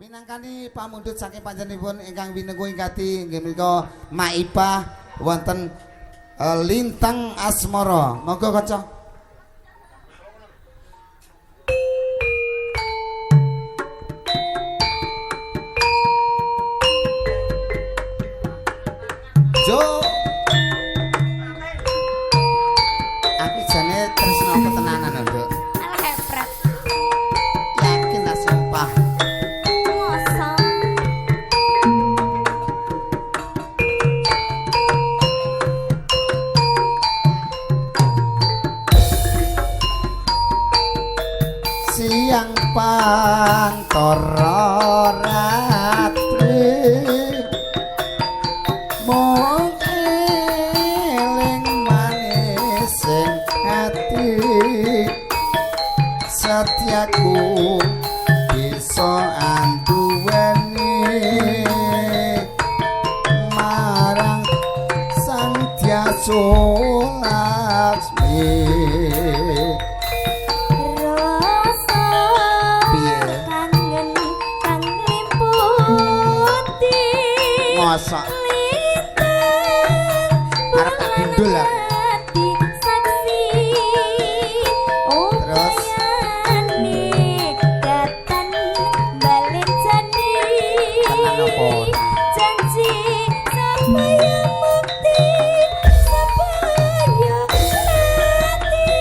Minangkani pamundhut saking panjenenganipun ingkang winengku ing gati inggih menika Maipah wonten Lintang Asmara. Monggo kanca. Jo. Aku jane tresno ketenanan, Nduk. Alah hepret. Yakin ta sumpah. Mosok. Siang pantara ratri mung eling manis sing ati setiaku bisa anduweni marang Sang Dyasu Laksmi. Rasa Piye? kangen kang nglimputi. Mosok Lintang arep tak gundul aku. dadi saksi. Oh, Terus? kayane datan balen jani. Tenan apa ora? Janji supaya mukti supaya mati.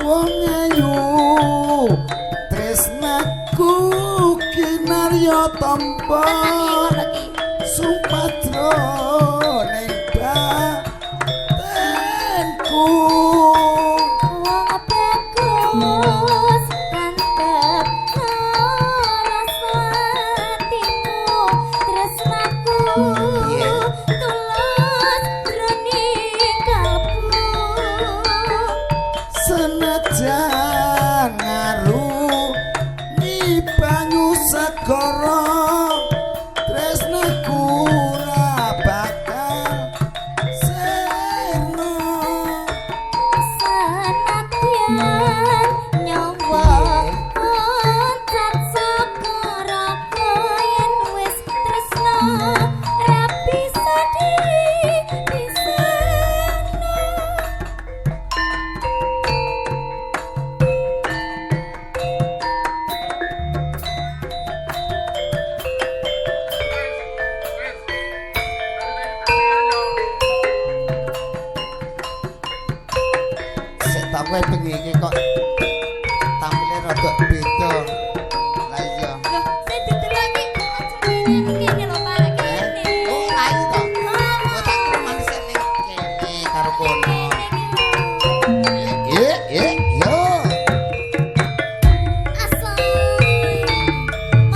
Wong ayu tresnaku kinarya tampa Tenan iki ngono ki. sumpah jroning batinku. Wong bagus mantep rasa atiku tresnaku Piye? tulus jroning kalbu. Senajan ngarungi banyu segara tresnaku ora bakal sirna. Senadyan nyawa oncat saka raga yen wis tresna ra bisa dipisahno. Sik tak kowe bengi iki kok tampile rada beda. Lah iya. Loh, sing didelok iki aja kene kene lho Pak, Eh? kene. Oh, lah iki to. Oh, tak kira manis ning kene karo kono. Kene iki lho. Eh, eh, yo. Asal.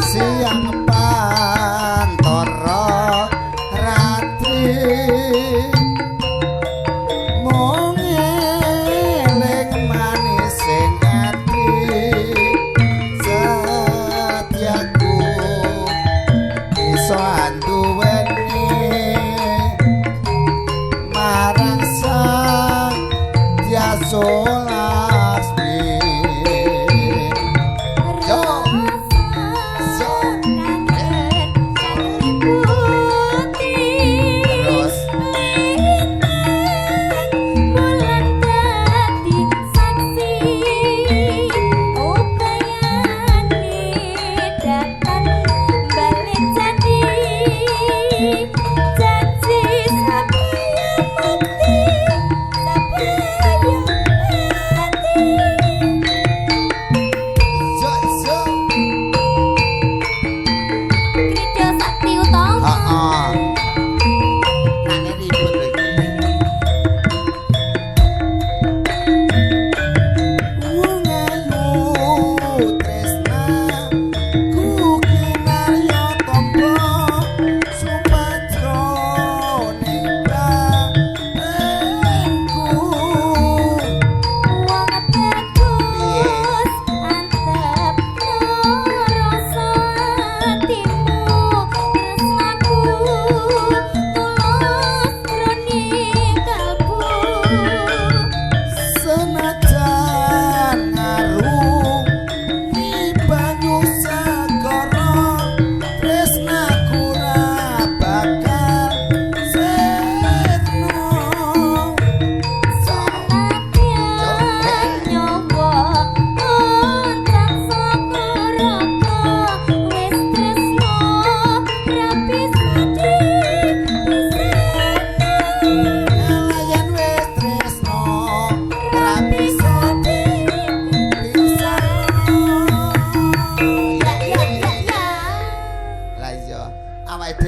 Siang pantara ratri mung eling manis sing ati.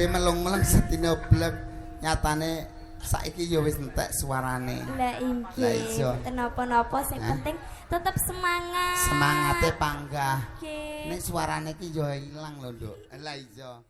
Ade melung-melung sedina blek, nyatane saiki ya wis entek suarane. Lah Lah inggih, iya. mboten napa-napa, sing Hah? penting tetep semangat. Semangate panggah. Nggih. Nek suarane iki ya ilang lho, Nduk. Lah iya.